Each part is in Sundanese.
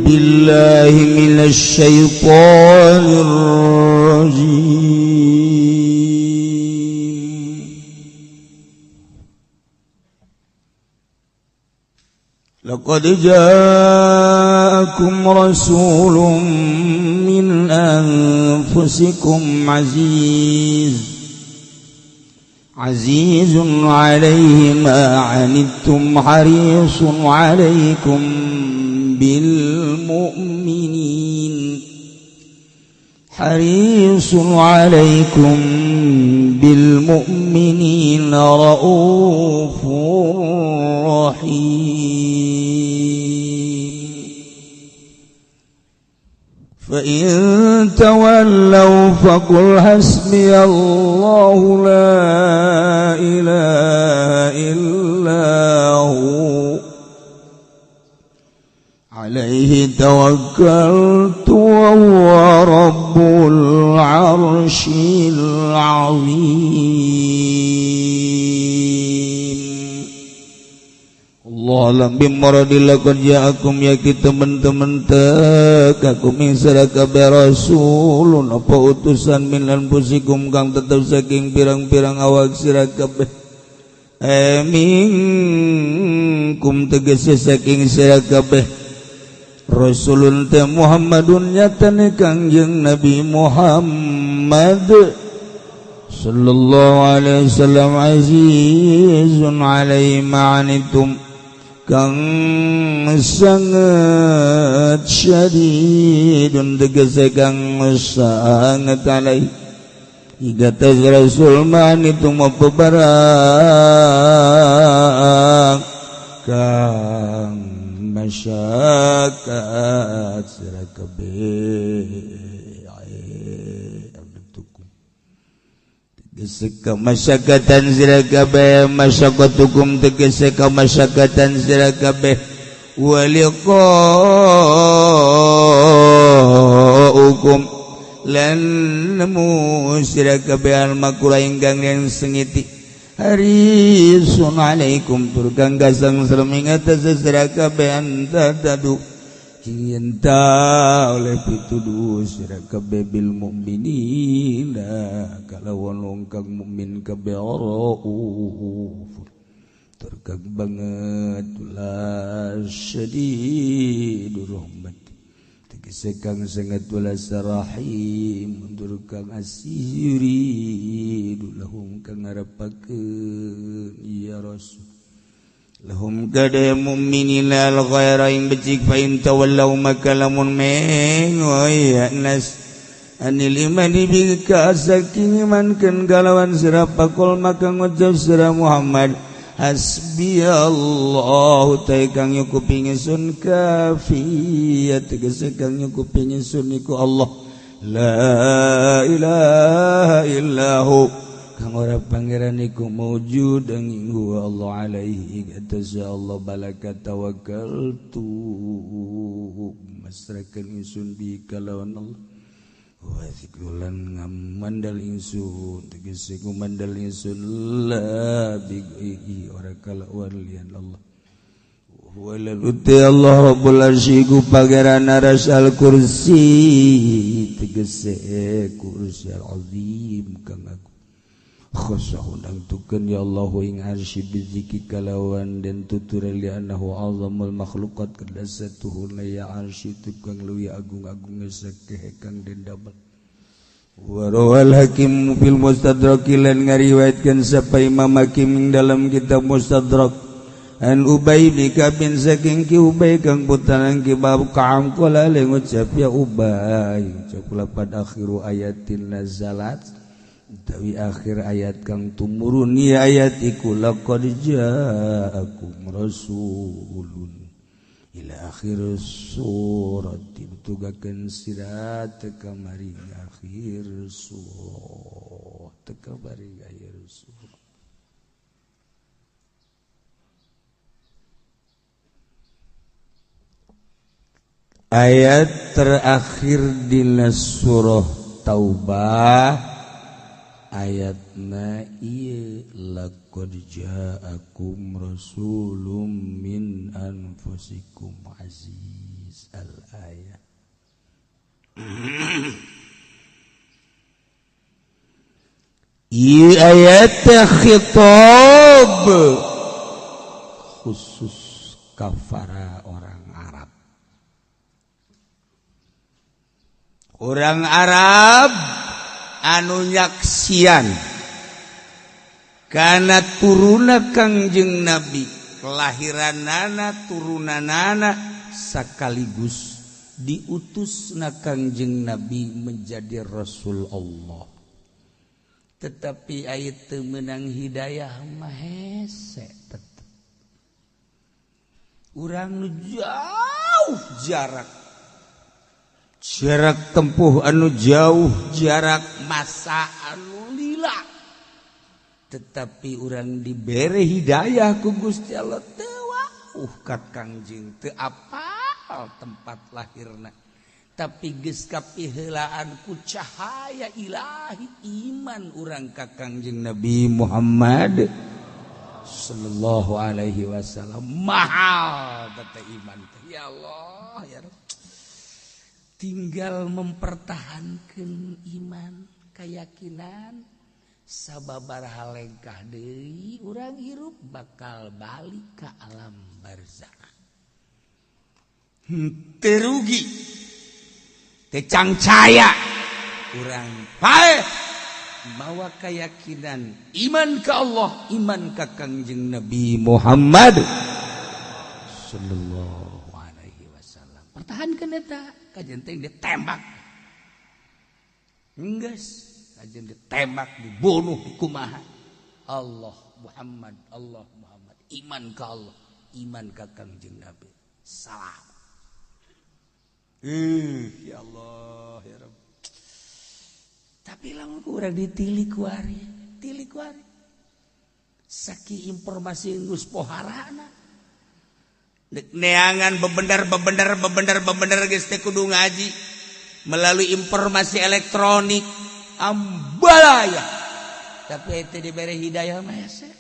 بالله من الشيطان الرجيم. لقد جاءكم رسول من أنفسكم عزيز عليه ما عنتم حريص عليكم بالمؤمنين حريص عليكم بالمؤمنين رؤوف رحيم. فإن تولوا فقل حسبي الله لا إله إلا هو عليه توكلت وهو رب العرش العظيم. Allah alam bimuradi laqad ja'akum yaki teman-teman tekakum ing sira kabeh rasulun apa utusan min anfusikum kang tetep saking pirang-pirang awak sira kabeh minkum tegese saking sira kabeh rasulun teh Muhammadun nyatane Kangjeng Nabi Muhammad sallallahu alaihi wasallam azizun alaihi ma'anitum kang sangat syadidun tegese kang sangat alai iga tas rasul manitum apa barang kang masyakat sira kabeh tegese ka masyakatan sira kabeh masyakatukum tegese ka masyakatan sira kabeh wa liqa'ukum lan nemu sira kabeh al makura ingkang yen sengiti harisun alaikum tur kang gasang serem atas sira kabeh antadu cinta oleh pituduh sira kabeh bil mukminina kalawan wong kang mukmin kabeh rauf tur kang banget la syadidur rahmat tegese kang sangat wala sarahim tur kang asiri lahum kang ngarepakeun ya rasul lahum kada mu'minina al ghaira ing becik fa in tawallaw maka lamun mengoy nas anil imani bil kasaking iman kan kalawan sira pakol maka ngucap sira Muhammad hasbi Allah ta kang nyukupi ingsun kafiyat tegese kang nyukupi ingsun iku Allah la ilaha illahu kang ora pangeran iku maujud angin huwa Allah alaihi atas Allah balaka tawakkaltu masrakan ingsun bi kalawan Allah wa zikrulan ngamandal ingsun tegese ngumandal ingsun la bi ora kalawan liyan Allah huwa uti Allah rabbul arsy ku pangeran arsy al kursi tegese kursi al azim kang aku khosah nangtukeun ya Allah ing arsy biziki kalawan den tutur li annahu azamul makhluqat kadasatuhuna ya arsy tukang leuwih agung-agung sakeh kang den damel wa rawal hakim fil mustadrak lan ngariwayatkeun sapa Imam Hakim ing dalam kitab Mustadrak an Ubay bin Ka'b saking ki Ubay kang putaran ki bab Ka'ab qala le ngucap ya Ubay ucap lapan akhiru ayatin nazalat tawi akhir ayat kang tumurun ya ayat iku laqad ja'akum rasulun ila akhir surat ditugakeun sira teka mari akhir surah teka mari akhir surah ayat terakhir dina surah Taubah ayatna ieu laqad ja'akum rasulun min anfusikum aziz. Al-ayah. Ayat khitab khusus kafara orang Arab. Orang Arab anu nyaksian kana turuna Kangjeng Nabi, kelahiranana turunanana sekaligus diutusna Kangjeng Nabi menjadi Rasul Allah. Tetapi ayat teu meunang hidayah mah hese tetep. Urang nu jauh jarak, jarak tempuh anu jauh, jarak masa anu lila, tetapi urang dibere hidayah ku Gusti Allah teu wauh ka Kangjeng, teu apal tempat lahirna, tapi geus kapiheulaan ku cahaya ilahi iman urang ka Kangjeng Nabi Muhammad sallallahu alaihi wasallam. Mahal teh iman teh, ya Allah ya Rabb. Tinggal mempertahankan iman, keyakinan, sababaraha lengkah deui urang hirup bakal balik ka alam barzakh. Teu rugi, teu cangcaya urang paeh mawa keyakinan iman ka Allah, iman ka Kangjeng Nabi Muhammad sallallahu alaihi wasallam. Pertahankeun eta, kajen teh ditembak. Enggeus, kajen ditembak, dibunuh, dikumaha. Allah Muhammad, Allah Muhammad, iman ka Allah, iman ka Kangjeng Nabi. Salam. Ya Allah ya Rabb. Tapi lamun kurang ditilik kuari, tilik kuari. Saki informasi geus poharana. Dek neangan bebendar bebendar bebendar bebendar geus teh kudu ngaji melalui informasi elektronik ambalaya. Tapi itu diberi hidayah mah hese.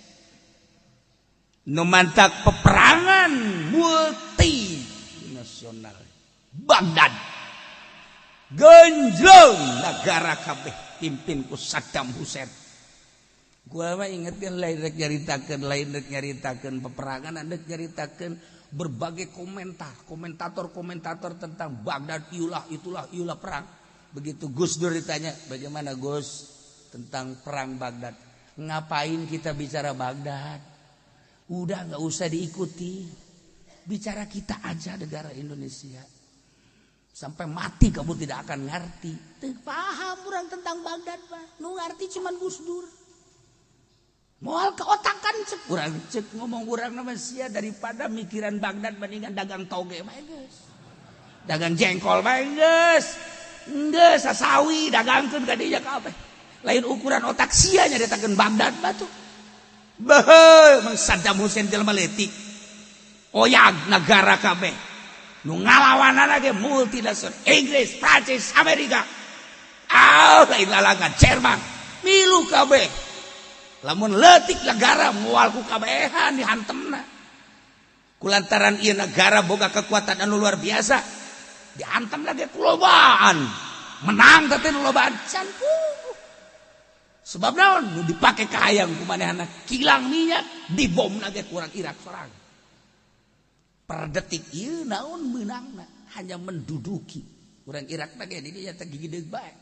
Nu mantak peperangan multinasional Baghdad genjlong negara kabeh pimpin ku Saddam Hussein. Gua mah ingetkeun lain rek nyaritakeun, lain rek nyaritakeun peperangan, rek nyaritakeun berbagai komentar, komentator-komentator tentang Baghdad, iulah itulah iulah perang. Begitu Gus Dur ditanya, bagaimana Gus tentang perang Baghdad? Ngapain kita bicara Baghdad? Udah nggak usah diikuti. Bicara kita aja negara Indonesia. Sampai mati kamu tidak akan ngerti. Teu paham urang tentang Baghdad mah. Nu ngerti cuman Gus Dur. Moal keotakan cek urang cek ngomong urang nama sia daripada mikiran Baghdad mendingan dagang toge mah geus. Dagang jengkol mah geus. Geus sasawi dagangkeun ka dinya kabeh. Lain ukuran otak sia nyaritakeun Baghdad mah tuh. Beuh, mang Saddam Hussein jelema leutik. Oyag negara kabeh. Nu ngalawanana ge multinasional Inggris, Prancis, Amerika. Ah, lain lalangan Jerman. Milu kabeh. Lamun leutik negara moal ku kabehan dihantemna. Kulantaran ieu negara boga kekuatan anu luar biasa, dihantem lagi ku lobaan. Menang teh nu lobaan can puguh. Sebab naon nu dipake kahayang ku manehna kilang minyak dibomna ge kurang Irak sorang. Per detik ieu naon meunangna hanya menduduki. Urang Irak mah ge di dieu teh gigideug bae.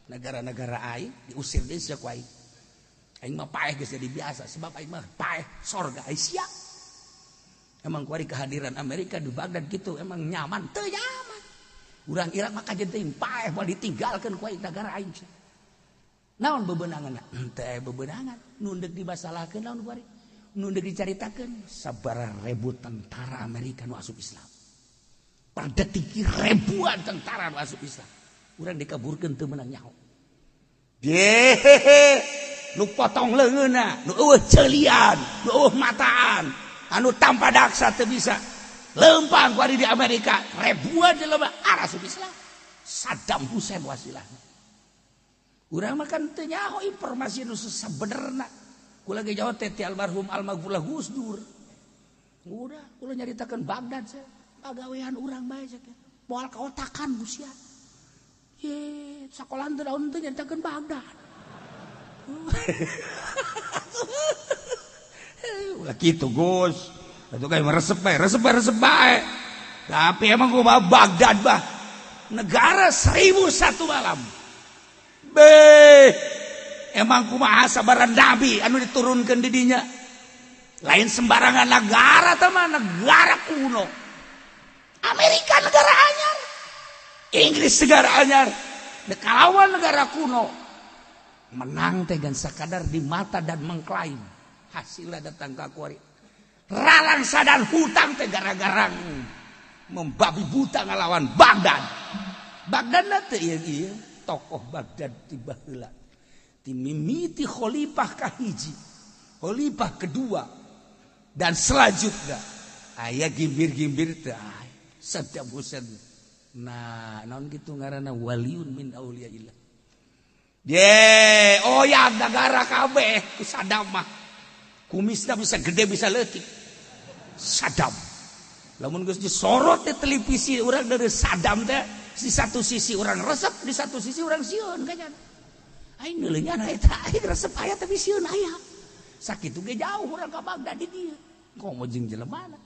Negara-negara aing diusir deui sia ku aing. Aing mah paeh geus jadi biasa sebab aing mah paeh sorga aing sia. Emang kuari kehadiran Amerika di Baghdad gitu emang nyaman teu nyaman. Urang Irak mah kajen teuing paeh moal ditinggalkeun ku aing negara aing. Naon bebenanganna? Teu bebenangan. Nu deuk dimasalahkeun naon kuari? Nu deuk dicaritakeun sabaraha ribu tentara Amerika nu asup Islam. Per detik ribuan tentara nu asup Islam. Urang dikaburkeun teu meunang nyaho. Yehehe, nu potong leungeunna, nu eueuh ceulian, nu eueuh mataan, anu tanpa daksa teu bisa. Leumpang kuari di Amerika, ribuan jelema asup Islam. Saddam Hussein wasilahna. Urang mah kan teu nyaho informasi nu sabenerna. Kula ge jauh teh ti almarhum almaghfurlah Gus Dur. Udah, kula nyaritakeun Baghdad saya. Pagawean urang bae cek. Moal kaotakan ku sia. Ye, sakola teu daun teh nyaritakeun Baghdad. Ulah kitu Gus. Atuh kayak resep bae, resep bae, resep bae. Tapi emang gua Baghdad bah. Negara 1001 malam. Beh. Emang kumaha sabaran nabi anu diturunkeun di dinya. Lain sembarangan negara teh mah negara kuno. Amerika negara anyar, Inggris negara anyar, kalawan negara kuno. Menang teh gan sakadar di mata dan mengklaim. Hasilnya datang ke kuari. Ralangsa dan hutang teh gara-gara membabi buta ngalawan Baghdad. Baghdad teh ieu ieu tokoh Baghdad ti baheula. Ti mimiti khalifah kahiji, khalifah kedua dan selanjutnya aya gimbir-gimbir teh Saddam Hussein. Nah, naon kitu ngaranna waliun min auliyaillah. Ye, oh ya negara kabeh ku Saddam mah. Kumisna bisa gede bisa leutik. Saddam. Lamun geus disorot di televisi urang dari Saddam teh, di satu sisi urang resep, di satu sisi urang sieun kayaknya. Aing neuleungan eta aing resep aya tapi sieun aya. Sakitu ge jauh urang ka Baghdad di dieu. Komo jeung jelemana.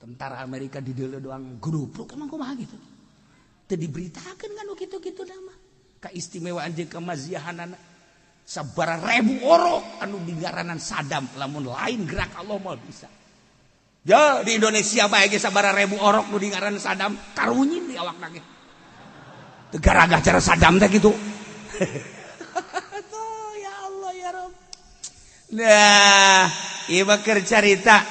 Tentara Amerika di deuleu doang grupluk emang kumaha gitu. Teu diberitakeun kan kitu-kitu nama. Kaistimewaan jeung kemaziahanana. Sabaraha ribu orok anu digaranan Saddam lamun lain gerak Allah mah bisa. Ya di Indonesia bae ge sabaraha ribu orok nu digaranan Saddam karunyin di awakna ge. Teu garagah cara Saddam teh kitu. Tuh ya Allah ya Rabb. Nah, ieu mah keur carita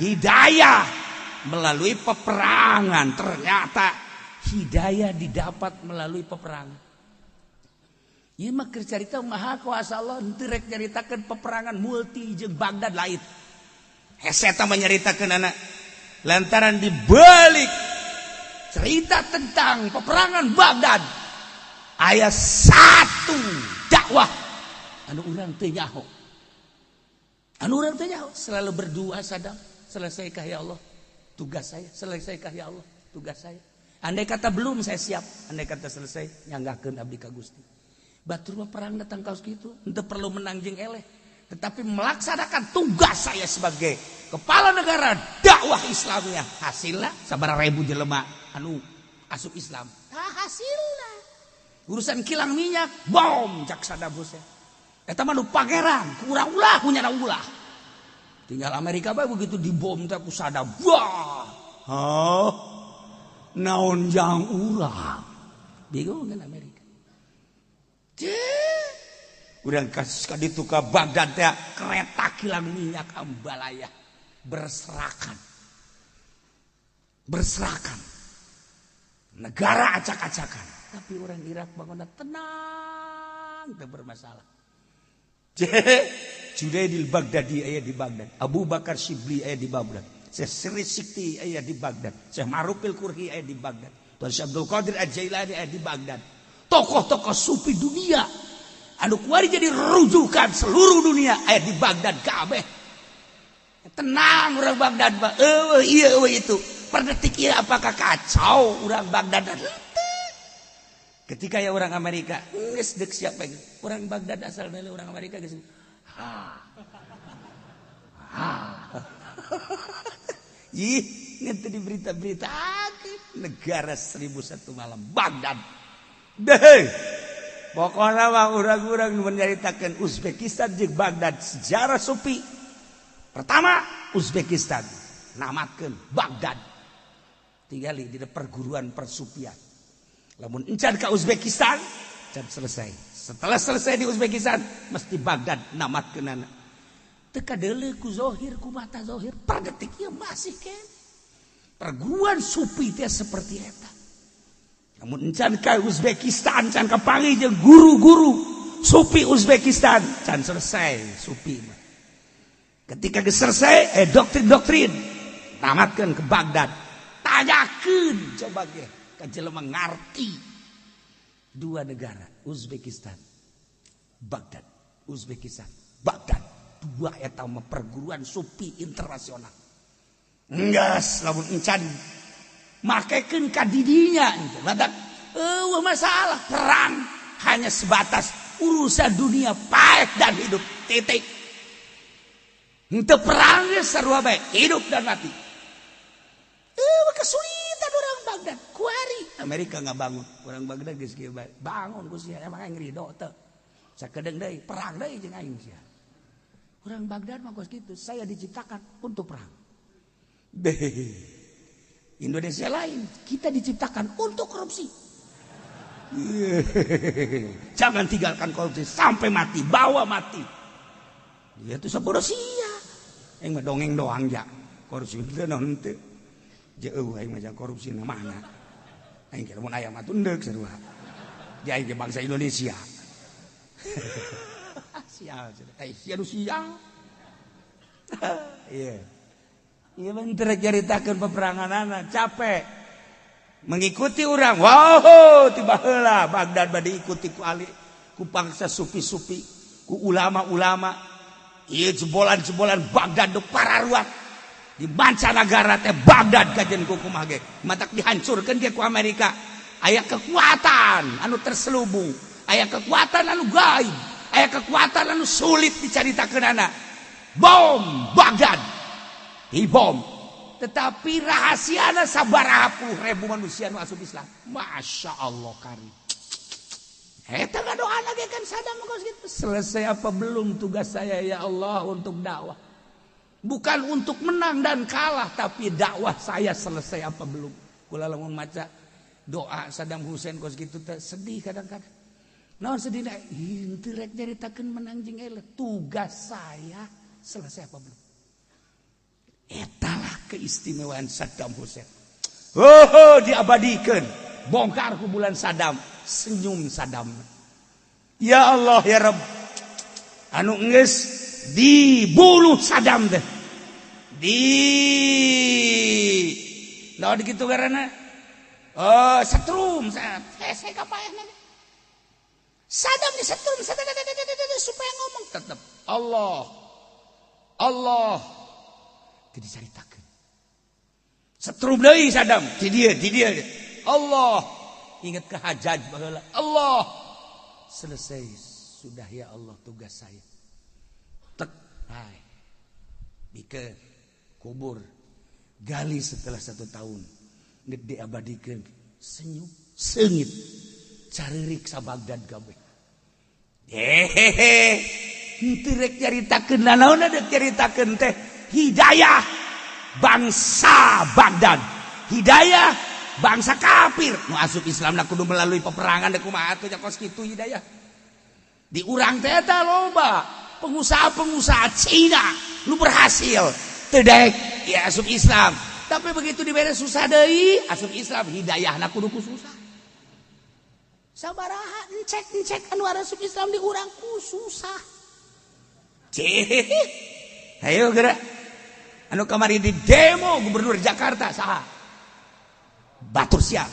hidayah melalui peperangan. Ternyata hidayah didapat melalui peperangan. Ieu mah keur carita maha kuasa Allah henteu rek nyaritakeun peperangan multi jeung Baghdad lain. Hese eta mah nyaritakeun anak lantaran dibalik cerita tentang peperangan Baghdad aya satu dakwah anu urang teu nyaho. Anu urang teu nyaho selalu berdoa Saddam, selesaikah ya Allah tugas saya, selesaikah ya Allah tugas saya. Andai kata belum saya siap, andai kata selesai nyanggahkeun abdi ka Gusti. Batur mah perang datang kaos kitu, henteu perlu menang jeung eleh, tetapi melaksanakan tugas saya sebagai kepala negara dakwah Islamnya. Hasilna sabaraha ribu jelema anu asup Islam. Tah hasilna. Urusan kilang minyak, bom cak Saddam Hussein. Eta mah nu pangeran, kurang ulah punya ulah. Tinggal Amerika bae begitu dibom teh ku Saddam. Wah. Hah? Naon jang urang? Bingung kan Amerika. Urang kasus ka ditu ka Baghdad teh kereta kilang minyak ambalaya berserakan. Berserakan. Negara acak-acakan. Tapi orang Irak bangunna tenang, teu bermasalah. Junaidil Baghdadi aya di Baghdad, Abu Bakar Shibli aya di Baghdad, Syekh Sirri Sikti aya di Baghdad, Syekh Ma'rufil Kurhi aya di Baghdad, Tuan Syekh Abdul Qadir Al-Jailani aya di Baghdad. Tokoh-tokoh sufi dunia anu kuari jadi rujukan seluruh dunia aya di Baghdad kabeh. Tenang orang Baghdad mah, eueuh ieu eueuh itu. Per detik ieu apakah kacau orang Baghdad? Ketika ya orang Amerika geus deuk siapa ge? Orang Baghdad asal dari orang Amerika geus. Ha. Ha. Ih, ngenteu di berita-berita negara 1001 malam Baghdad. Deh. Pokoknya mah urang-urang menyaritakeun Uzbekistan jeung Baghdad sejarah sufi. Pertama Uzbekistan namatkeun Baghdad. Tinggali di perguruan persufian. Lamun encan ka Uzbekistan, can selesai. Setelah selesai di Uzbekistan, mesti Baghdad namatkeunana. Teu kadeuleu ku zohir ku mata zohir, per detik ieu masih keneh. Perguruan sufi teh seperti eta. Namun encan ka Uzbekistan, can kapanggih jeung guru-guru sufi Uzbekistan, can selesai sufi mah. Ketika geus selesai, doktrin-doktrin tamatkeun ke Baghdad. Tanyakeun coba ge ka jelema ngarti. Dua negara, Uzbekistan, Baghdad, Uzbekistan, Baghdad. Dua eta mah perguruan sufi internasional. Enggeus lamun encan Makekeun ka didinya badak eueuh masalah perang hanya sebatas urusan dunia paek dan hidup titik. Henteu perang ge sarua bae hidup dan mati. Eueuh kesulitan orang Baghdad kuari Amerika ngabangun orang Baghdad geus kieu bae bangun ku sia emang aing ridho teu sakedeung deui perang deui jeung aing sia. Orang Baghdad mah kos kitu, saya diciptakan untuk perang. Deh. Indonesia lain, kita diciptakan untuk korupsi. Jangan tinggalkan korupsi sampai mati, bawa mati. Dia tuh sabodo sia. Aing mah dongeng doang ja. Korupsi teu naon teu. Jeuh aing mah korupsi na mana. Aing kira mun aya mah tundeuk sarua. Di aing ge bangsa Indonesia. Sial, sia nu sial. Iya. Iya bener caritakeun peperanganana capek. Mengikuti orang. Wow, tiba heula Baghdad bade diikuti ku ali, ku bangsa sufi-sufi, ku ulama-ulama. Ieu jebolan-jebolan Baghdad nu pararuat. Di mancanagara teh Baghdad kajen ku kumaha ge. Matak dihancurkeun ge ku Amerika. Aya kekuatan anu terselubung, aya kekuatan anu gaib, aya kekuatan anu sulit dicaritakeunana. Bom Baghdad dibom, tetapi rahasiana sabaraha puluh ribu manusia nu asup Islam. Masya Allah kari. Eta ngadoana ge kan Saddam kos kitu. Selesai apa belum tugas saya ya Allah untuk dakwah? Bukan untuk menang dan kalah, tapi dakwah saya selesai apa belum? Kula lamun maca doa Saddam Hussein kos kitu teh sedih kadang-kadang. Naon sedihna? Henteu rek nyaritakeun menang jeung eleh. Tugas saya selesai apa belum? Etalah keistimewaan Saddam Hussein. Oh, diabadikan. Bongkar kuburan Saddam, senyum Saddam. Ya Allah ya Rabb. Anu geus dibunuh Saddam teh. Di naon kitu karena oh, setrum saya kapaehna. Saddam disetrum supaya ngomong tetep Allah. Allah teu dicaritakeun. Setrum deui Saddam di dieu di dieu. Allah ingat ke Hajjaj baheula. Allah selesai sudah ya Allah tugas saya. Tek hai. Bikeun kubur gali setelah 1 tahun gede abadikeun senyum seungit caririk sa Baghdad kabeh. Hehehe henteu rek caritakeun nanaon deuk caritakeun teh hidayah bangsa Baghdad, hidayah bangsa kafir nu asup Islamna kudu melalui peperangan deuk kumaha atuh nya kos kitu hidayah. Di urang teh eta loba pengusaha-pengusaha Cina nu berhasil teu daek ya asup Islam, tapi begitu dibere susah deui asup Islam hidayahna kudu ku susah. Sabaraha encek-encek anu asup Islam di urang ku susah. Cih. Ayo gerak. Anu kamari di demo gubernur Jakarta saha? Batur siap.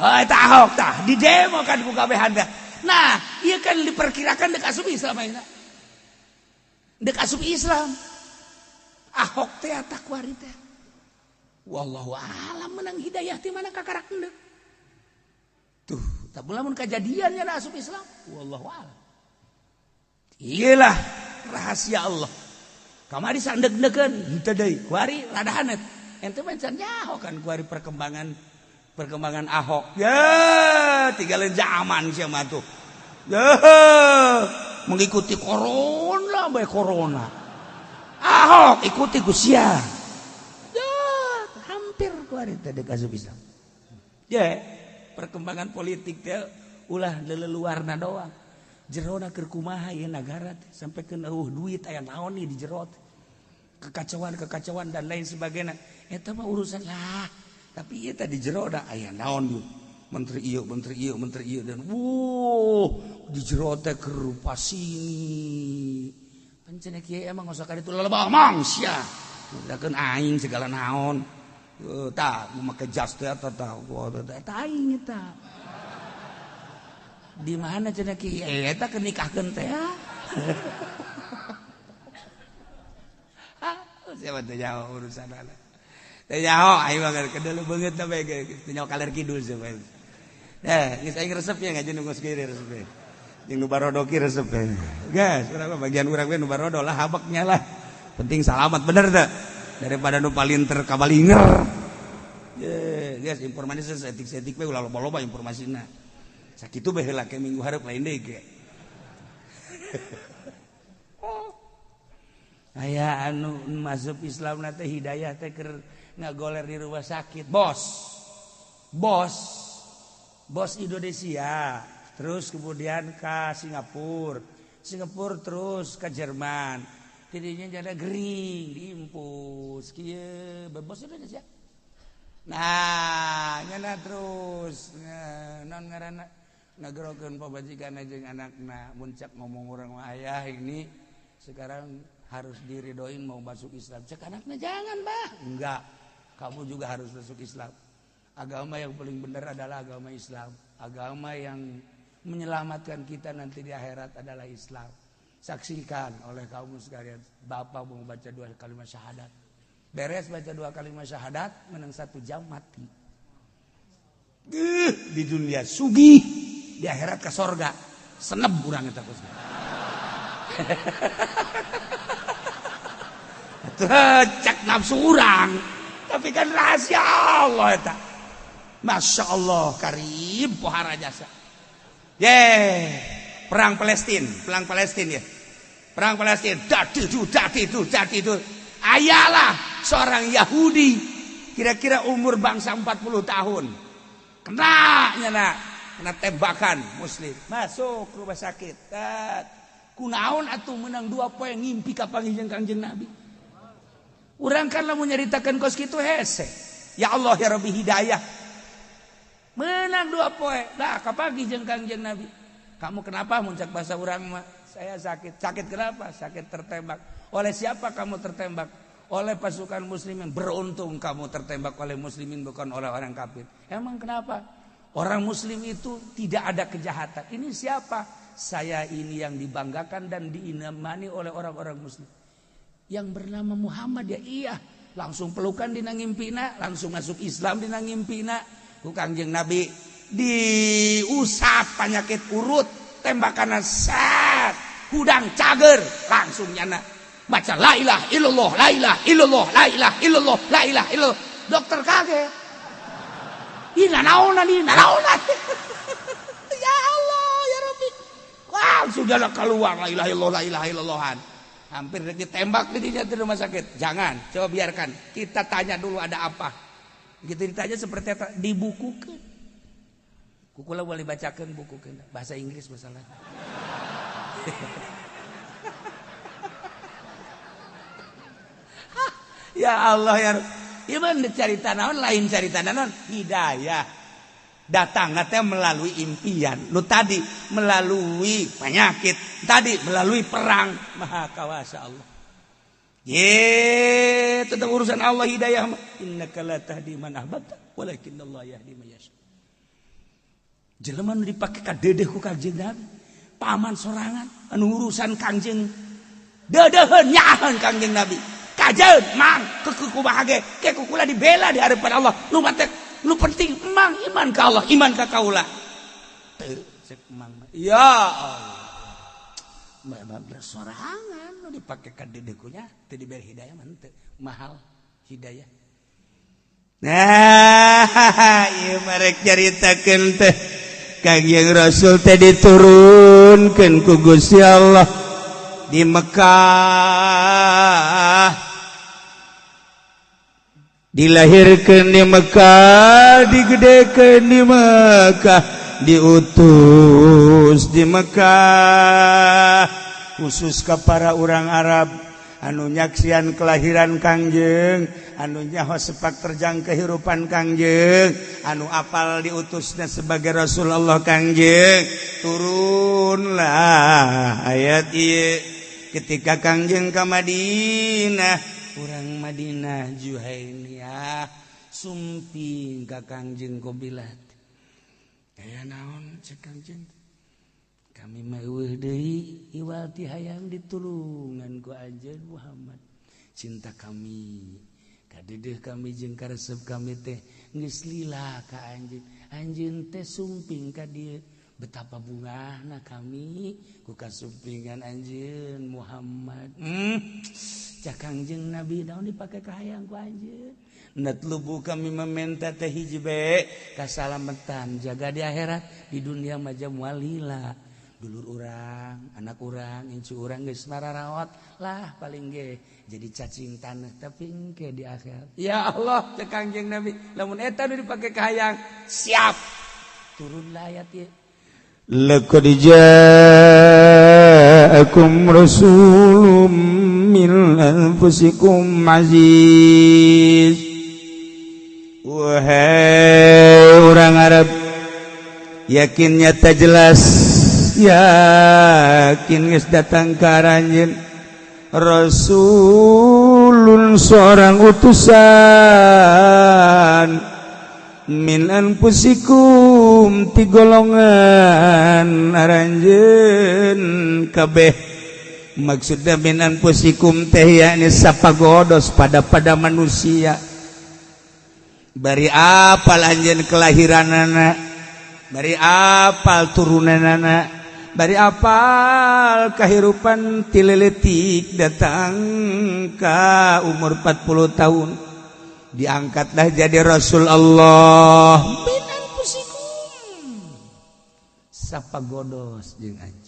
Oh, eta Ahok tah di demo kan ku kabehan teh. Nah, ieu kan diperkirakan deuk asup Islam ayeuna. Deuk asup Islam. Ahok teh eta kuari teh. Wallahu alam menang hidayah ti mana kakarak endek. Tuh, tak lamun kajadian nya asup Islam. Wallahu alam. Iyalah rahasia Allah. Kamari sandeg-degeun henteu deui. Kuari rada hanet. Ente mah can nyaho kan kuari perkembangan Ahok. Ya, tinggalin zaman sia mah tuh. Ya, mengikuti corona bae corona. Ahok ikuti ku sia. Ya, hampir kuari teh deuk asup Islam. Ya, perkembangan politik teh ulah leleluarna doang. Jerona keur kumaha ieu nagara teh sampai keun eueuh duit aya naon nih di jero teh. Kekacauan-kekacauan dan lain sebagainya. Eta mah urusan lah. Tapi ieu teh di jero da aya naon ieu. Menteri ieu, menteri ieu, menteri ieu dan wuh di jero teh keur sini. Pancen kieu emang osok ka ditu lelebah mang sia. Udakeun aing segala naon. Tah make jas teh eta tah eta aing eta. Di mana cenah kieu eta keur nikahkeun teh. Ah, siapa teh jauh urusan anak. Teu nyaho aing mah kedel beungeut teh bae teu nyaho kaler kidul sih bae. Eh, geus aing resep ya ngaji nu geus kieu resep. Jeung nu barodo ki resep. Geus, urang mah bagian urang we nu barodo lah habeknya lah. Penting salamat bener teu? Daripada nu palinter kabalinger. Ye, geus informasi seetik-seetik we ulah loba-loba informasina. Sakitu bae heula ke minggu hareup lain deui ge. Aya anu masuk Islam na teh hidayah teh keur ngagoler di rumah sakit. Bos. Bos. Bos Indonesia. Terus kemudian ke Singapura. Singapura terus ke Jerman. Tidinya jada gering diimpus kieu bos Indonesia. Nah, nyana terus non ngaranna ngagerokeun pamajikan jeung anakna mun cak ngomong urang mah ayah ini sekarang harus diridoin mau masuk Islam. Cek anaknya jangan bah. Enggak, kamu juga harus masuk Islam. Agama yang paling benar adalah agama Islam. Agama yang menyelamatkan kita nanti di akhirat adalah Islam. Saksikan oleh kamu sekalian. Bapak mau baca 2 kalimat syahadat. Beres baca 2 kalimat syahadat, menang 1 jam mati. Di dunia sugih, di akhirat ke sorga. Seneb urang eta kosna. Cek nafsu urang, tapi kan rahasia Allah eta. Masya Allah karim pohara jasa. Ye, perang Palestina ya. Perang Palestina, dati itu. Ayalah seorang Yahudi kira-kira umur bangsa 40 tahun. Kena nyana, kena tembakan muslim. Masuk rumah sakit. Kunaon atuh menang 2 poe ngimpi ka panggih jeung Kangjeng Nabi. Urang kan lamun nyaritakeun kos kitu hese. Ya Allah ya Rabbi hidayah. Menang 2 poe. Dah kapanggih jeung Kangjeng Nabi. Kamu kenapa muncak bahasa urang mah? Saya sakit. Sakit kenapa? Sakit tertembak. Oleh siapa kamu tertembak? Oleh pasukan muslimin. Beruntung kamu tertembak oleh muslimin bukan oleh orang kafir. Emang kenapa? Orang muslim itu tidak ada kejahatan. Ini siapa? Saya ini yang dibanggakan dan diimani oleh orang-orang muslim. Yang bernama Muhammad ya iya. Langsung pelukan dina ngimpina, langsung masuk Islam dina ngimpina. Ku Kangjeng Nabi diusap penyakit urut, tembakan set, hudang cager, langsung nyana baca la ilaha illallah, la ilaha illallah, la ilaha illallah, la ilaha illallah. Dokter kaget. Ih nanaonan, ih nanaonan. Ya Allah, ya Rabbi. Langsung jalan keluar la ilaha illallah, la ilaha illallahan. Hampir ditembak di rumah sakit. Jangan, coba biarkan. Kita tanya dulu ada apa. Gitu ditanya seperti apa, dibukukan. Kukula boleh bacakan buku bahasa Inggris masalah. Ya Allah ya. Iman cari naon lain cari naon hidayah. Datang teh melalui impian. Lu tadi melalui penyakit, tadi melalui perang. Maha kawasa Allah. Ye, tetap urusan Allah hidayah. Innaka la tahdi man ahbabta, walakinnallaha yahdi man yasha. Jelema nu dipake ka dedeh ku Kangjeng Nabi, paman sorangan anu urusan Kangjeng. Dedeheun nyaaheun Kangjeng Nabi. Kajeun mang keukeuh kumaha ge, ke kukula dibela di hadapan Allah. Nu mate nu penting emang iman ka Allah, iman ka kaula. Teu cek emang. Ya Allah. Memang bersorangan nu dipake ka dedeh kunya teu diberi hidayah mah teu mahal hidayah. Nah, ieu marek nyaritakeun teh Kangjeng Rasul teh diturunkeun ku Gusti Allah di Mekah. Dilahirkeun di Mekah, digedekeun di Mekah, diutus di Mekah khusus ka para urang Arab anu nyaksian kelahiran Kangjeng, anu nyaho sepak terjang kehidupan Kangjeng, anu apal diutusnya sebagai Rasulullah Kangjeng. Turunlah ayat ieu ketika Kangjeng ka Madinah. Urang Madinah Juhainiyah sumping ka Kangjeng Qobilat. Aya naon cek Kangjeng? Kami mah eueuh deui iwal ti hayang ditulungan ku anjeun Muhammad. Cinta kami Kadideh kami jeung karesep kami teh geus lila ka anjeun. Anjeun teh sumping ka dieu. Betapa bungahna kami ku kasumpingan anjeun Muhammad. Cak Kangjeng Nabi naon dipake kahayang ku anjeun. Natlubu kami meminta teh hiji bae kasalametan jaga di akhirat, di dunia mah moal lila. Dulur urang, anak urang, incu urang geus mararaot lah paling ge jadi cacing tanah tapi engke di akhirat. Ya Allah cek Kangjeng Nabi, lamun eta nu dipake kahayang siap. Turunlah ayat ieu. Laqad ja'akum rasulun min anfusikum aziz. Wahai orang Arab, yakin nyata jelas, yakin geus datang ka aranjeun rasulun seorang utusan min anfusikum ti golongan aranjeun kabeh. Maksudna min anfusikum teh yakni sapagodos pada manusia. Bari apal anjeun kelahiranana, bari apal turunanana, bari apal kahirupan ti leutik datang ka umur 40 tahun diangkatlah jadi Rasul Allah. Min anfusikum sapagodos jeung anjeun.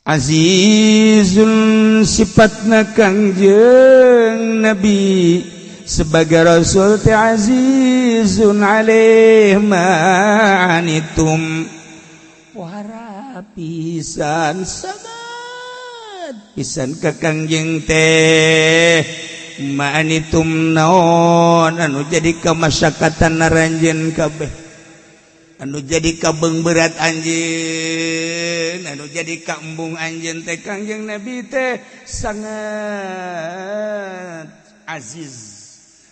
Azizun sifatna Kangjeng Nabi sebagai Rasul teh azizun alaih ma'anitum, pohara pisan sangat pisan ka Kangjeng teh ma'anitum naon anu jadi kamasyakatan aranjeun kabeh, anu jadi kabeng berat anjeun, anu jadi kaembung anjeun teh Kangjeng Nabi teh sangat aziz.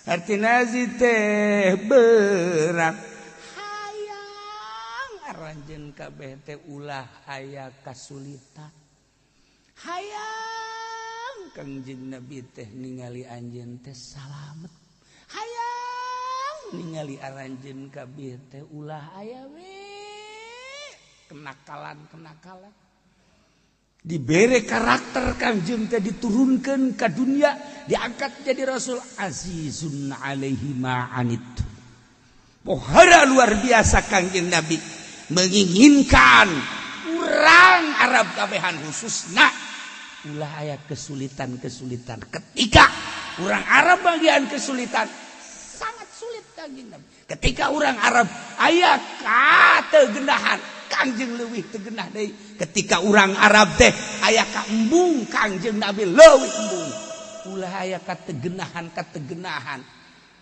Artina aziz teh berat. Hayang aranjeun kabeh teh ulah aya kasulitan. Hayang Kangjeng Nabi teh ningali anjeun teh salamet. Hayang ningali aranjeun kabeh teh ulah aya we kenakalan-kenakalan. Dibere karakter Kangjeng teh diturunkan ke dunia, diangkat jadi Rasul. Azizun alaihi ma'anit, pohara luar biasa Kangjeng Nabi menginginkan urang Arab kabehan khususna ulah aya kesulitan-kesulitan. Ketika orang Arab bagian kesulitan sangat sulit Kangjeng Nabi. Ketika orang Arab aya kategenahan, Kangjeng leuwih tegenah deui. Ketika orang Arab teh aya kaembung, Kangjeng Nabi leuwih embung. Ulah aya kategenahan-kategenahan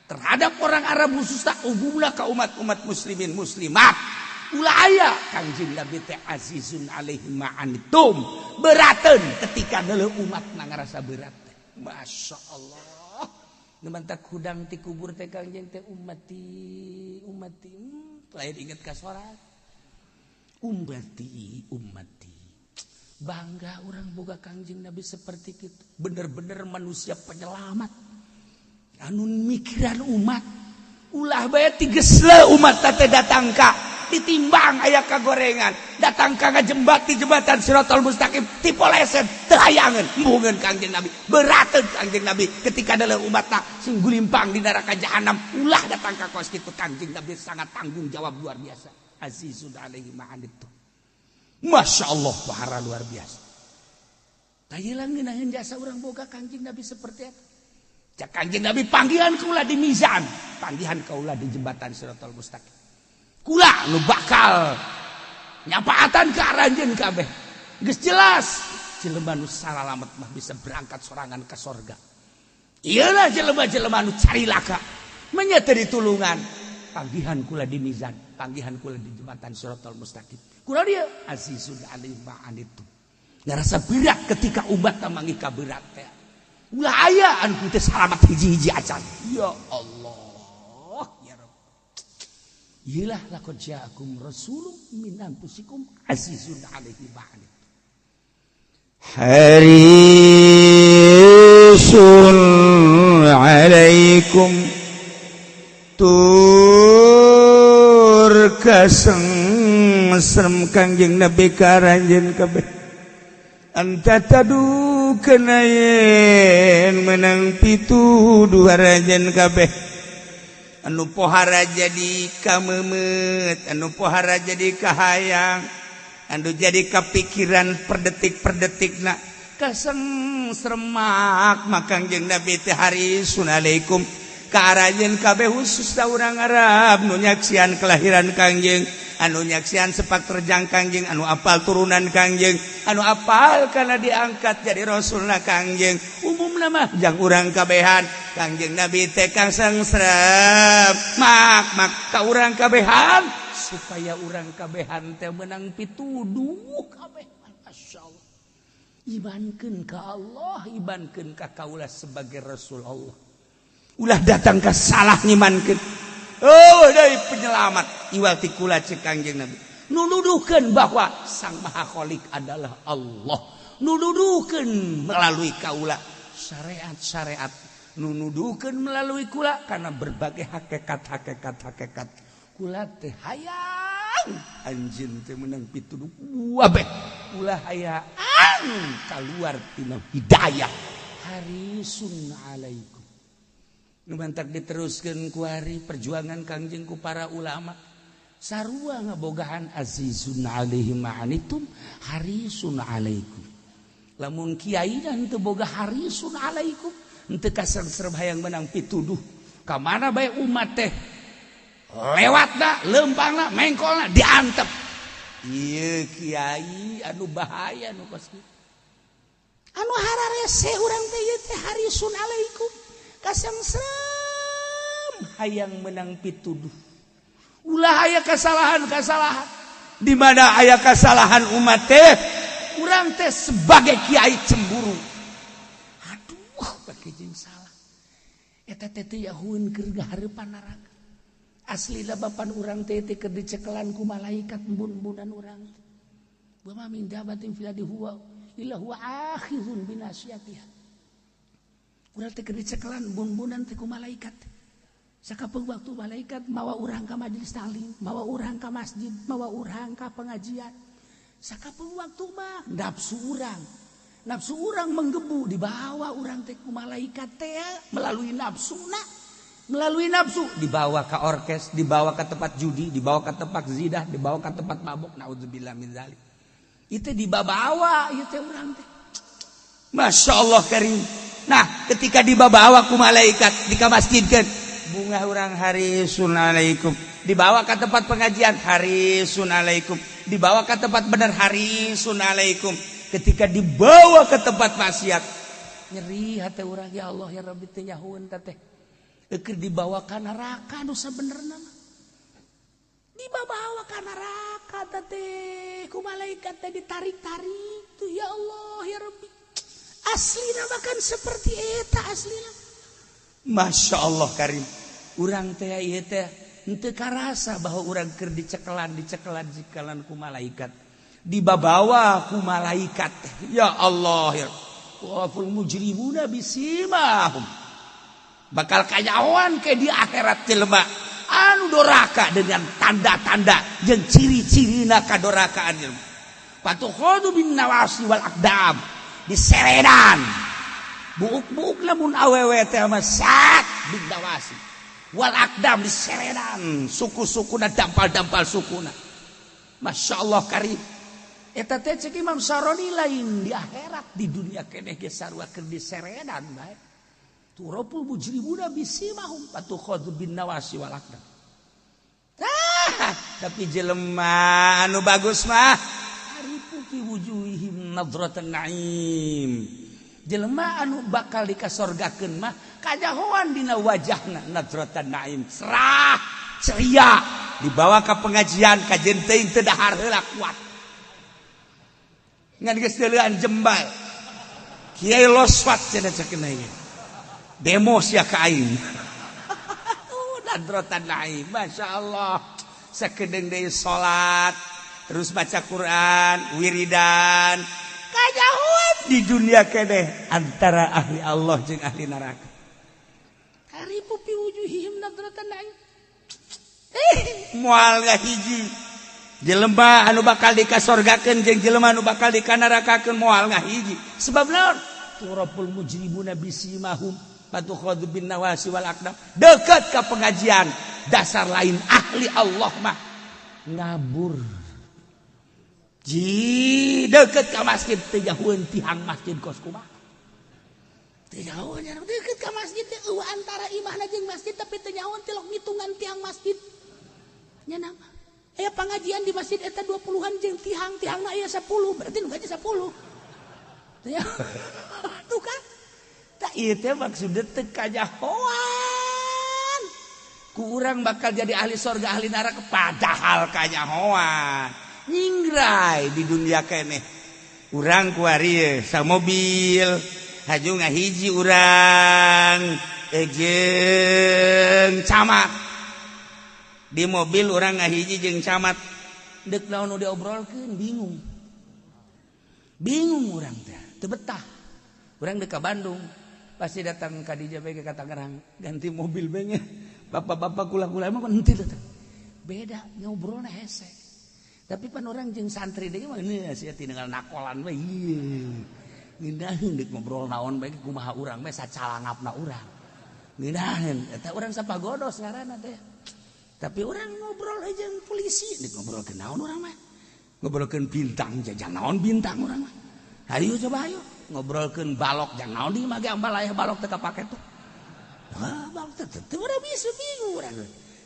terhadap orang Arab khususna umumna ka umat-umat muslimin muslimat. Ulah aya Kangjeng Nabi teh azizun alaihi ma'anitum, berateun ketika deuleu umat na ngarasa berat teh. Masya Allah. Nu mantak hudang ti kubur teh Kangjeng teh ummati ummati, lain inget ka sorak. Ummati ummati. Bangga orang boga Kangjeng Nabi seperti itu. Bener-bener manusia penyelamat. Anu mikiran umat. Ulah bae tigesle umat teh datang ka ditimbang aya kagorengan, datang ka ngajembat di jembatan Siratal Mustaqim tipoleset teu hayangeun embungeun Kangjeng Nabi. Berateun Kangjeng Nabi ketika deuleu umatna sing gulimpang di neraka jahanam. Ulah datang ka kos kitu Kangjeng Nabi sangat tanggung jawab luar biasa. Azizun alaihi ma'anittu. Masya Allah pahara luar biasa. Tayelang ngeunaheun jasa urang boga Kangjeng Nabi seperti eta. Cak Kangjeng Nabi panggilan kaula di mizan, panggilan kaula di jembatan Siratal Mustaqim. Kula nu bakal nyapaatan ke aranjeun kabeh. Geus jelas jelema nu salalamet mah bisa berangkat sorangan ke sorga. Iyalah jelema-jelema nu carilaka menya teu ditulungan. Panggihan kula di mizan, panggihan kula di jembatan Siratal Mustaqim. Kula dia azizun alaihi ma'anittu. Ngarasa berat ketika umat manggih ka berat teh. Ulah aya anu teu salamat hiji-hiji acan. Ya Allah, ya Rabb. Iyalah laqad ja'akum rasulun min anfusikum azizun alaihi ma'anittu. Harisun alaikum tur kaseng serem Kangjeng Nabi ka aranjeun kabeh anta tadu kana yen menang pituduh aranjeun kabeh anu pohara jadi kamemet anu pohara jadi kahayang anu jadi kapikiran per detik-per detikna kaseng seremak Kangjeng Nabi teh harisun alaikum ka aranjeun kabeh khusus urang Arab nu nyaksian kelahiran Kangjeng anu nyaksian sepak terjang Kangjeng anu apal turunan Kangjeng anu apal karena diangkat jadi rasulna Kangjeng umumna mah jang urang kabehan Kangjeng Nabi teh kaseng serem mak mak ka urang kabehan supaya urang kabehan teh menang pituduh kabeh. Masyaallah, imankeun ka Allah, imankeun ka kaula sebagai rasul Allah, ulah datang ka salah ngimankeun. Oh, dari penyelamat iwal ti kula cek Kangjeng Nabi nuduhkeun bahwa Sang Maha Khalik adalah Allah, nuduhkeun melalui kaula syariat-syariat, nuduhkeun melalui kula karena berbagai hakikat-hakikat hakikat kula teh hayang anjeun teh menang pituduh kabeh, ulah hayang keluar tina hidayah. Harisun alaikum. Nu mantak diteruskeun ku hari perjuangan Kangjeng ku para ulama sarua ngabogahan azizun alaihi ma'anitum harisun alaikum. Lamun kiai dan teu boga harisun alaikum henteu kasengserem hayang menang pituduh ka mana bae umat teh lewatna leumpangna mengkolna diantep. Ieu kiai anu bahaya nu kos kieu anu hararese urang teh ieu teh harisun alaikum kasengsem hayang menang pituduh, ulah aya kesalahan-kesalahan di mana aya kesalahan umat teh urang teh sebagai kiai cemburu, aduh pake jeung salah eta teh teu yahueun keur hareupan neraka. Aslina bapan urang teh teh keur dicekelan ku malaikat embun-embunan urang teh wa ma min dabatin fil ardi huwa illa huwa akhizun binasiyatiha. Urang teh keur dicekelan embun-embunan teh ku malaikat. Sakapeung waktu malaikat mawa urang ka majelis taklim, mawa urang ka masjid, mawa urang ka pengajian. Sakapeung waktu mah nafsu urang. Nafsu urang menggebu dibawa urang teh ku malaikat teh melalui nafsuna. Melalui nafsu dibawa ke orkes, dibawa ke tempat judi, dibawa ke tempat zidah, dibawa ke tempat mabuk. Naudzubillah min zalik. Itu dibawa ieu teh urang teh. Masya Allah karim. Nah, ketika dibawa ku malaikat di masjidkeun, bunga urang harisun alaikum. Dibawa ke tempat pengajian harisun alaikum. Dibawa ke tempat benar harisun alaikum. Ketika dibawa ke tempat maksiat, nyeri hati urang, ya Allah ya Rabbi teh nyahueun teh. Keur dibawa ka neraka nu sabenerna mah. Dibawa ka neraka teh ku malaikat teh ditarik-tarik tuh, ya Allah ya Rabbi. Aslina bahkan seperti eta aslina. Masya Allah karim. Urang teh ieu teh henteu karasa bahwa urang keur dicekelan dicekelan cikelan ku malaikat. Dibabawa ku malaikat. Ya Allah ya. Waful mujrimuna bisimahum. Bakal kanyahoan ke di akhirat jelema anu doraka dengan tanda-tanda jeung ciri-cirina kadorakaan jelema. Patukhadu bin nawasi wal aqdam. Diseredan buuk-buuk lamun awewe teh mah sat bin nawasi wal aqdam diseredan suku-sukuna dampal-dampal sukuna. Masya Allah karim. Eta teh cek Imam Saroni lain di akhirat di dunia keneh ge sarua keur diseredan bae. Turapul mujrimuna bisimahum patukhadu bin nawasi wal aqdam. Ah, tapi jelema anu bagus mah arifu fi wujuhihim nadratan na'im. Jelema anu bakal dikasorgakeun mah kajahoan dina wajahna nadratan na'im, cerah, ceria, dibawa ka pengajian kajen teuing teu dahar heula kuat. Ngan geus deuleuan jembal. Kiai loswat cenah ceuk ieu. Demo sia ka aing. Nadratan na'im, Masya Allah. Sakedeung deui salat, terus baca Quran, wiridan. Kajauhan di dunia keneh antara ahli Allah jeung ahli neraka. Arifu fi wujuhihim nadratan na'im. Moal ngahiji jelema anu bakal dikasorgakeun jeung jelema anu bakal dikanarakakeun moal ngahiji. Sebab naon? Turabul mujrimuna bisimahum patukhadhu bin nawasi wal aqdam. Deket ka pengajian, dasar lain ahli Allah mah ngabur. Ji deket ka masjid teu jauheun tihang masjid kos kumaha. Teu jauheun deket ka masjid teh eueuh antara imahna jeung masjid tapi teu nyahoeun tilok ngitungan tiang masjid. Nya nama. Aya pangajian di masjid eta 20-an jeung tihang, tihangna aya 10, berarti nu gaji 10. Tuh kan? Tah ieu teh maksudna teu kanyahoan. Ku urang bakal jadi ahli sorga ahli neraka padahal kanyahoan. Nyingrai di dunia keneh. Urang kuari sa mobil, haju ngahiji urang jeung camat. Di mobil orang ngahiji jeung camat deuk naon nu diobrolkeun bingung. Bingung urang teh, teu betah. Urang deuk ka Bandung, pasti datang ka dieu bae ka Tangerang, ganti mobil bae nya. Bapak-bapak kula-kula emang kan henteu datang. Beda ngobrolna hese. Tapi pan orang jeung santri deui mah geus sia tinggal nakolan we. Ieu. Ngeunaheun deuk ngobrol naon bae kumaha urang bae sacalangapna urang. Ngeunaheun eta urang sapagodos ngaranna teh. Tapi orang ngobrol aja jeung polisi, deuk ngobrolkeun naon urang mah. Ngobrolkeun bintang jajang naon bintang urang mah. Hayu coba hayu ngobrolkeun balok jang naon di mah ge ambal aya balok teu kapake tuh. Ah, balok teh teu urang bisa bingung urang.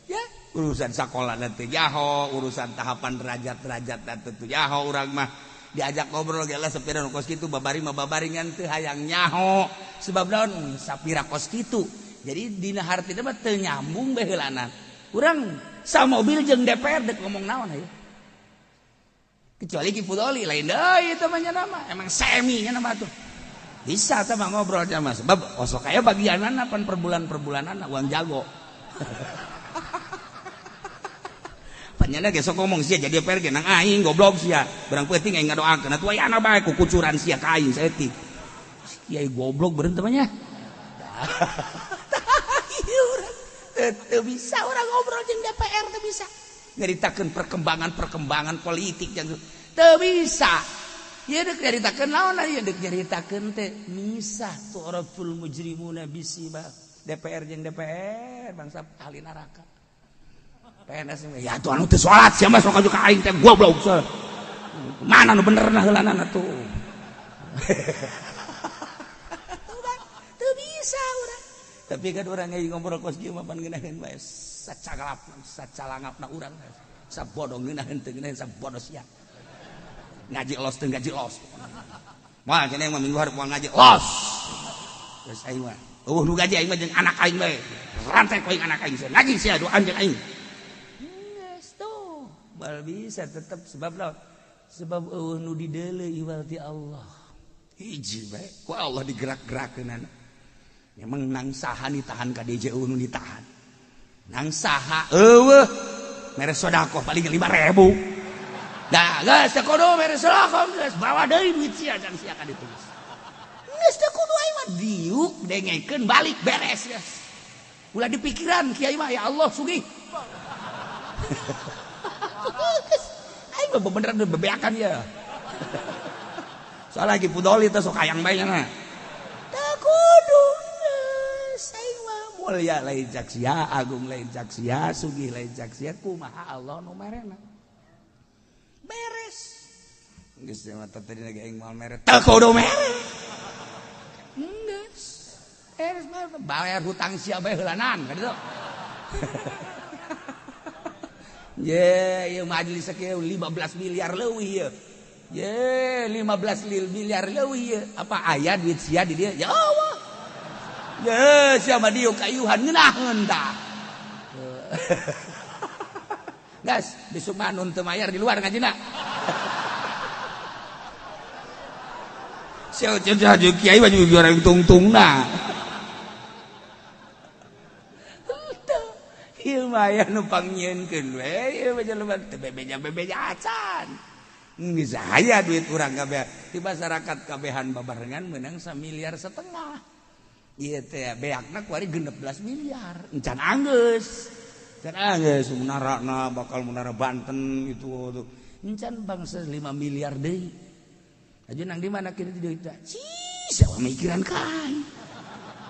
Ya, urusan sakola teu jaho, urusan tahapan derajat-derajat teu jaho urang mah. Diajak ngobrol ge lah sapira nu kos kitu babari mah babari ngan teu hayang nyaho. Sebab naon sapira kos kitu. Jadi dina hartina mah teu nyambung bae heulanan. Urang sa mobil jeung DPR dek ngomong naon ayo. Kecuali Ki Fudoli lain deui eta mah nya nama, emang semi nya nama tuh. Bisa teh mah ngobrol sama sebab osok aya bagianana pan per bulan-perbulanana uang jago. Panyana ge sok ngomong sia jadi DPR ge nang aing goblok sia. Barang peuting aing ngadoakeun atuh ayana bae kukucuran sia ka aing saeutik. Kiai goblok beureun teh mah nya. Teu bisa orang ngobrol jeung DPR teu bisa. Nyaritakeun perkembangan-perkembangan politik jeung teu bisa. Ieu deuk nyaritakeun naon ieu deuk nyaritakeun teh misah tu'raful mujrimuna bisiba. DPR jeung DPR bangsa ahli neraka. PNS ya tuh anu teu salat sia mah sok ka aing teh goblok. Mana nu bener nah heulanana tuh. Teu bisa urang. Tapi kan orang yang ngobrol kos kieu mah pan ngeunaheun bae sacagalap sacalangapna urang sabodo ngeunaheun teu ngeunaheun sabodo sia. Ngaji los teu ngaji los. Moal cenah mah minggu hareup moal ngaji los. Geus aing mah eueuh nu gaji aing mah jeung anak aing bae. Rantai ku aing anak aing sia. Ngaji sia doan jeung aing. Geus tuh. Bal bisa tetep sebab lawan. Sebab eueuh nu dideuleu iwal ti Allah. Hiji bae ku Allah digerak-gerakeunana. Memang nang saha ditahan ka DJ nu ditahan. Nang saha eueuh mere sedekah paling 5.000. Dah geus teu kudu mere sedekah geus bawa deui duit sia jang sia ka ditu. Geus teu kudu aing mah diuk dengekeun balik beres geus. Ulah dipikiran kiai mah ya Allah sugih. Aing mah beneran bebeakan ya. Soalnya lagi pudoli teh sok hayang bae nya. Teu kudu mulia lain caksia, agung lain caksia, sugih lain caksia, kumaha Allah nu merena. Beres. Geus mah tadi lagi aing moal mere. Teu kudu mere. Geus. Beres mah bayar hutang sia bae heulanan ka ditu. Ye, ieu majelis sakieu 15 miliar leuwih ieu. Ye, 15 miliar leuwih ieu. Apa aya duit sia di dieu? Ya Allah. Ye, siapa dia kayuhan ngeunaheun tah. Gas, besok mah nun teu mayar di luar ngajina. Sia cenah kiai mah juga orang tungtungna. Ieu mah aya nu pangnyieunkeun we, ieu mah jelema teu bebeja-bebeja acan. Geus aya duit urang kabeh. Di masyarakat kabehan babarengan meunang 1,5 miliar. Ieu teh beakna kuari 16 miliar. Encan anggeus. Encan anggeus munarana bakal munara Banten gitu tuh. Encan bangsa 5 miliar deui. Aju nang di mana kieu duit teh? Cih, sawa mikiran ka aing.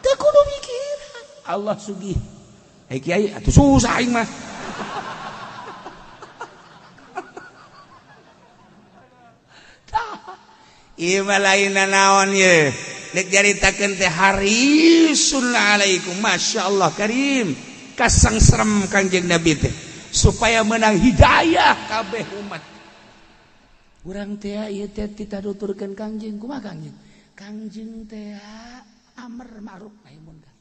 Teu kudu mikiran. Allah sugih. Hei kiai atuh susah aing mah. Ieu mah lain naon ye. Dek caritakeun teh harisun alaikum masyaallah karim. Kasangserem Kangjeng Nabi teh supaya menang hidayah kabeh umat. Urang teh ieu teh ditaduturkeun Kangjeng kumaha Kangjeng? Kangjeng teh amar ma'ruf nahi munkar.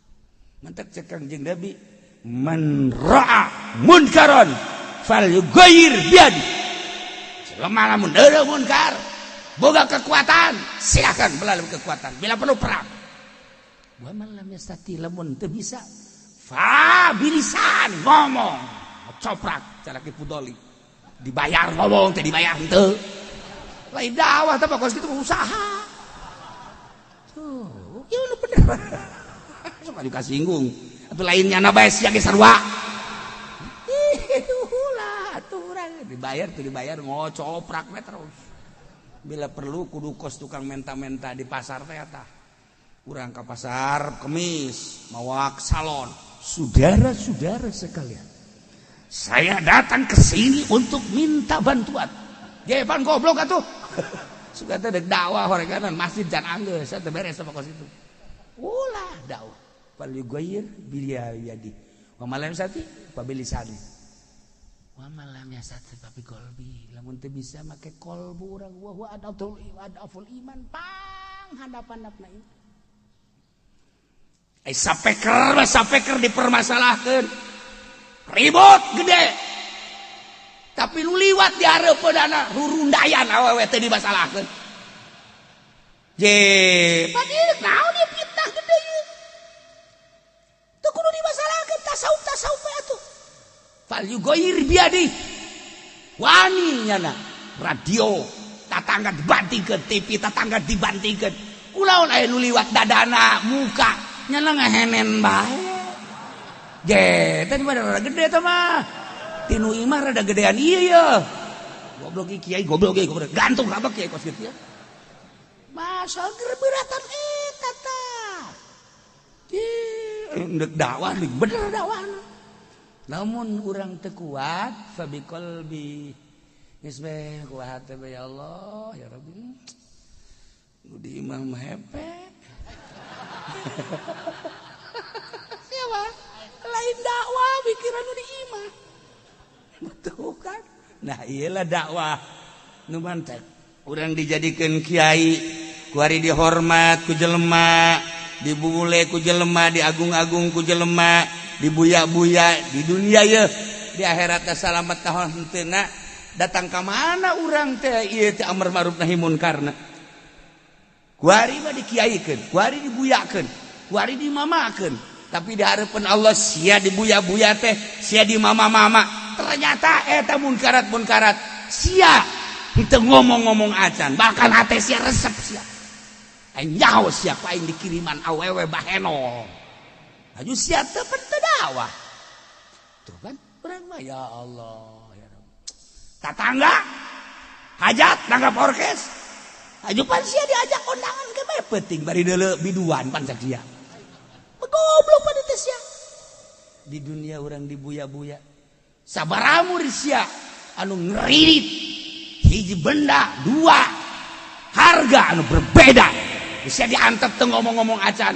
Mantak cek Kangjeng Nabi man ra'a munkaran falyughayyir biyadi. Jelema lamun deureuh munkar boga kekuatan, silakan melalui kekuatan. Bila perlu perang. Wa man lam yastati lamun teu bisa fa bilisan ngomong, coprak cara ki pudoli. Dibayar ngomong teh dibayar henteu. Lain dakwah teh kos kitu usaha. Tuh, ieu nu bener. Sok anu kasinggung. Atuh lain nyana bae sia ge sarua. Ih, ulah atuh urang dibayar teu dibayar ngocoprak we terus. Bila perlu kudu kos tukang menta-menta di pasar teh eta. Urang ka pasar kemis, mawak salon. Saudara-saudara sekalian, saya datang ke sini untuk minta bantuan. Jepan goblok atuh. Suka teh dek dakwah horeganan masjid jan anggeus teh beres sama kos itu. Ulah dakwah. Fal yughayyir bil yadi. Wa malam sati pabilisani. Wa malam yasati papi kolbi. Lamun teu bisa make kolbu urang wa huwa adaful iman pang handap-handapna ieu. Ai sapeker dipermasalahkeun. Ribut gede. Tapi lu liwat di hareupeunana rurundayan awewe teh dimasalahkeun. Je, padahal naon ieu fitnah gede ieu. Teu kudu dimasalahkeun tasawuf we atuh. Fal yughayyir biyadi. Wani nyana radio tatangga dibantingkeun, TV tatangga dibantingkeun. Kulaon aya nu liwat dadana muka nyana ngahenen bae. Je, teh mah rada gede teh mah. Tinu imah rada gedean ieu ye. Goblok ieu kiai goblok ieu goblok. Gantung kabeh kiai kos kitu ya. Masa gerberatan eta tah. Ih, ndek dakwah bener dakwahna. Namun urang teu kuat fa biqalbi. Geus bae kuat teh ya Allah ya Rabbi. Nu di imah mah hepe. Siapa? Lain dakwah pikiran nu di imah. Betul kan? Nah iyalah dakwah nu mantek. Urang dijadikeun kiai, kuari dihormat ku jelema, dibule ku jelema, diagung-agung ku jelema, dibuya-buya di dunia ye, di akhirat teh salamet tahun henteuna datang ka mana urang teh ieu teh amar ma'ruf nahi munkarna. Kuari mah dikiaikeun, kuari dibuyakeun, kuari dimamakeun, tapi di hareupeun Allah sia dibuya-buya teh, sia dimama-mama. Ternyata eta munkarat-munkarat sia henteu ngomong-ngomong acan, bahkan hate sia resep sia. Aing nyaho sia ku aing dikiriman awewe baheno. Aju sia teu teu dakwah. Tuh kan urang mah ya Allah ya Rabb. Tatangga hajat nanggap orkes. Aju pan sia diajak kondangan ke bae penting bari deuleu biduan pan cak sia. Goblok pan teh sia. Di dunia urang dibuya-buya. Sabaramur sia anu ngeririt hiji benda dua harga anu berbeda. Bisa diantep teu ngomong-ngomong acan.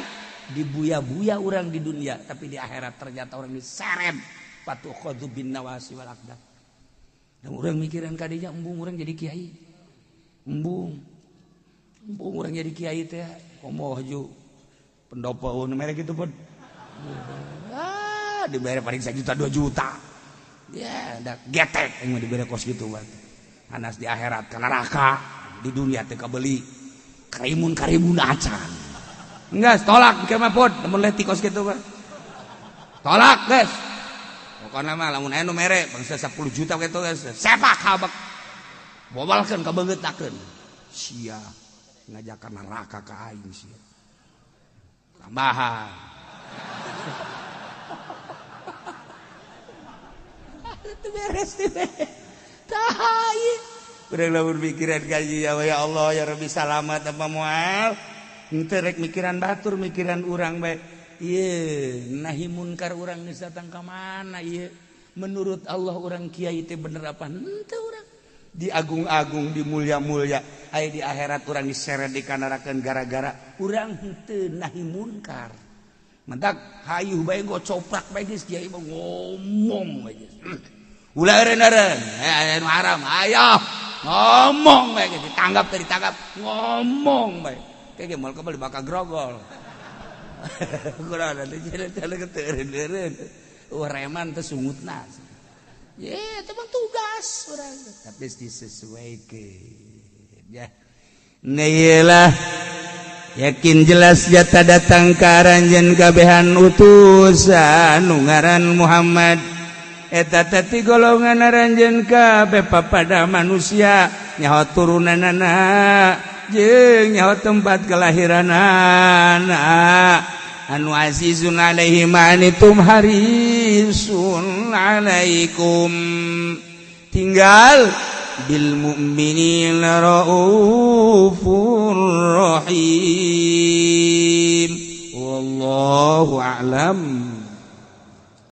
Dibuya-buya orang di dunia, tapi di akhirat ternyata orang diseret patukhadzu bin nawasi wal aqdam. Dan orang mikiran kadinya embung orang jadi kiai. Embung. Embung orang jadi kiai teh komo haju pendopo merek gitu pun. Ah, dibayar paling 1 juta 2 juta. Ya, da getek yang dibere kos gitu bang. Anas di akhirat ke neraka, di dunia teh kabeli karimun-karimun acan. Enggak, tolak ke mah pod, lamun leti kos kitu mah. Tolak, guys. Pokona mah lamun aya nu mere bangsa 10 juta kitu guys. Sepak habek. Bobalkeun ka beungeutakeun. Sia ngajakan neraka ka aing sia. Tambahan. Itu beres teh. Tah ieu. Urang lamun mikiran kaji ya Allah ya Rabbi salamat apa moal. Henteu rek mikiran batur mikiran urang bae. Ieu nahi munkar urang geus datang ka mana ieu? Menurut Allah urang kiai teh bener apa henteu urang? Diagung-agung dimulia-mulia aya di akhirat urang diseret dikanarakeun gara-gara urang henteu nahi munkar. Mentak hayuh bae gocoprak bae geus kiai mah ngomong bae geus. Ulah eureun-eureun, aya nu haram, ayo ngomong bae geus ditanggap teh ditangkap ngomong bae. Kayak moal kebal bakal grogol. Kurang ada jalan-jalan ke eureun-eureun. Reman teh sungutna. Ye, itu mah tugas urang. Tapi disesuaikan ya. Nah, yakin jelas jata datang ka aranjeun kabehan utusan nu ngaran Muhammad. Eta teh ti golongan aranjeun kabeh papada manusia nyaho turunanana jeung nyaho tempat kelahiranana. Anu azizun alaihi ma anitum harisun alaikum. Tinggal bil mu'minina raufur rahim. Wallahu a'lam.